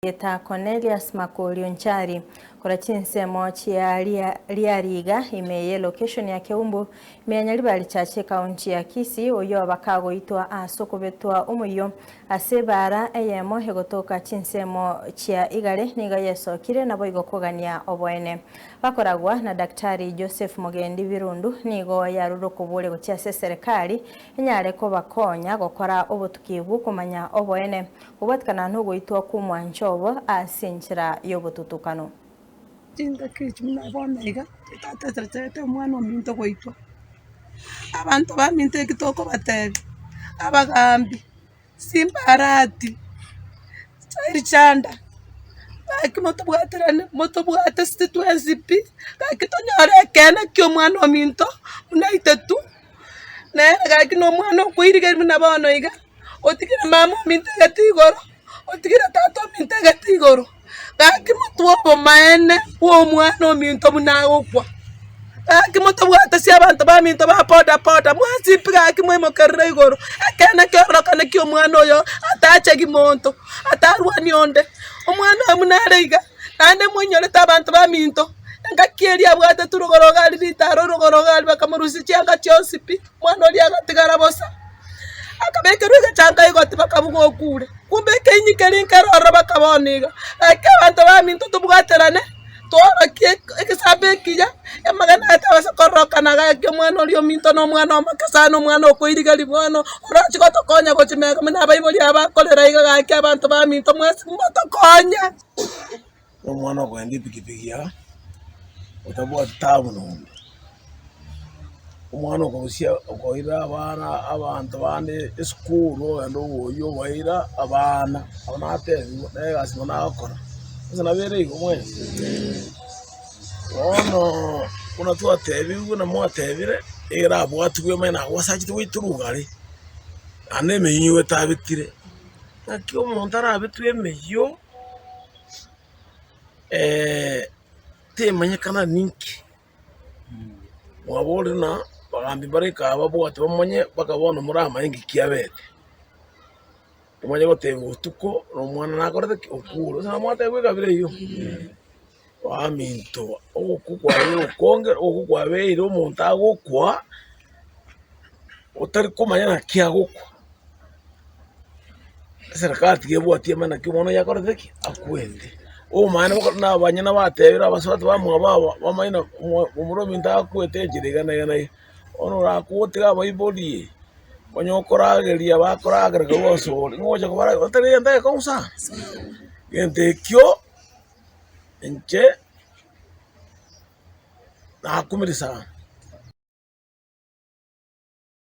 Erieta Cornelius Makori Onchari, korwa chinsemo chia Riariga ime ye location ya Keumbu, ime ya Nyaribari Church ekaunti ya Kisii, oyio bakagoitwa ase okobetwa omoyio ase ebaara eyemo egotoka chinsemo chia Igare nigo yesokire naboigo kogania oboene. Bakoragwa na Daktari Joseph Mogendi Birundu nigo yarure okoboria gochia ase eserekari enyare kobakonya gokora obotuki bw'okomanya oboene Kobwatikana nogoitwa kw'omwancho obo ase enchera y'obotutukano. Chingaki echi buna bono iga, tata esecherete omwana ominto goitwa, abanto baminto eki tokobatebia, abagambi, simbarati, richanda, gaki motobwaterane motobwate ase twensi pi, gaki tonyore ekeene kia omwana ominto buna aitetu, nere gaki na omwana okoirigeria buna bono iga. Otigire mama ominto egati igoro, otigire tata ominto egati igoro, gaki motwe obomaene bwa omwana ominto buna agokwa. Gaki motobwate ase abanto baminto ba boda boda mwensi pi gaki mwaimokerere igoro, ekeene kiororokane kia omwana oyo atachegi monto, atarwani onde. Omwana oyo buna are iga, naende moinyorete abanto baminto, engaki eria abwatetwe rogoro iga aria ritaro rogoro iga aria bakamorusia chianga chionsi pi, omwana oria agatigara bosa. Akabekerwa egechango igoti bakabuga okure, kumbe ekeinyi keria nkere ororo bakabona iga. Gaki abanto baminto tobwaterane, tworokie egesambe ekiya, amang'ana aya tabasa kororokana gaki omwana oria ominto na omwana omoke sana omwana okoirigeria bono, oroche gotokonya gochia mega buna abaibori aba bakorera iga gaki abanto baminto mwensi motokonye. Omwana okoenda epikipiki aa, otabwati taabu nonde, omwana okorusia okoira abana abanto bande esukuru ogenda oboyia obaira abana, abo natebiwa na egasi bono agokora, gose nabo ere igo mwensi? Bono buna twatebigwe na mwatebire, ekero abwatigwe omanye nagosachete goitwa rogare, naende emeyio nigo etabetire, naki omonto arabetwe emeyio. Temanyekana ninki, mwaborire ng'a abagambi mbare kaa babwate bamanye mpaka bono moramanye nki kiabete. Omanye goteba botuko na omwana nakorete ki? Okure. Gose namwatebigwe ekabira eyio? Baminto, ogokwa kwabeire okonge, ogokwa kwabeire omonto agokwa, otari komanya naki agokwa. Eserekari tiga ebwatie amang'ana naki omwana oyio akorete ki? Akwete. Obomaene boko na abanyene batebire abasubati bamwabo aba bamanye na momura ominto akwete enchera iga na iga na iga. Bono orakwe otige abaibori, onye okorageria bakoragera korwa ase ore, nigo ogocha kobarageria otari egento egekong'u sana. Egento ekio, inche nakumire sana.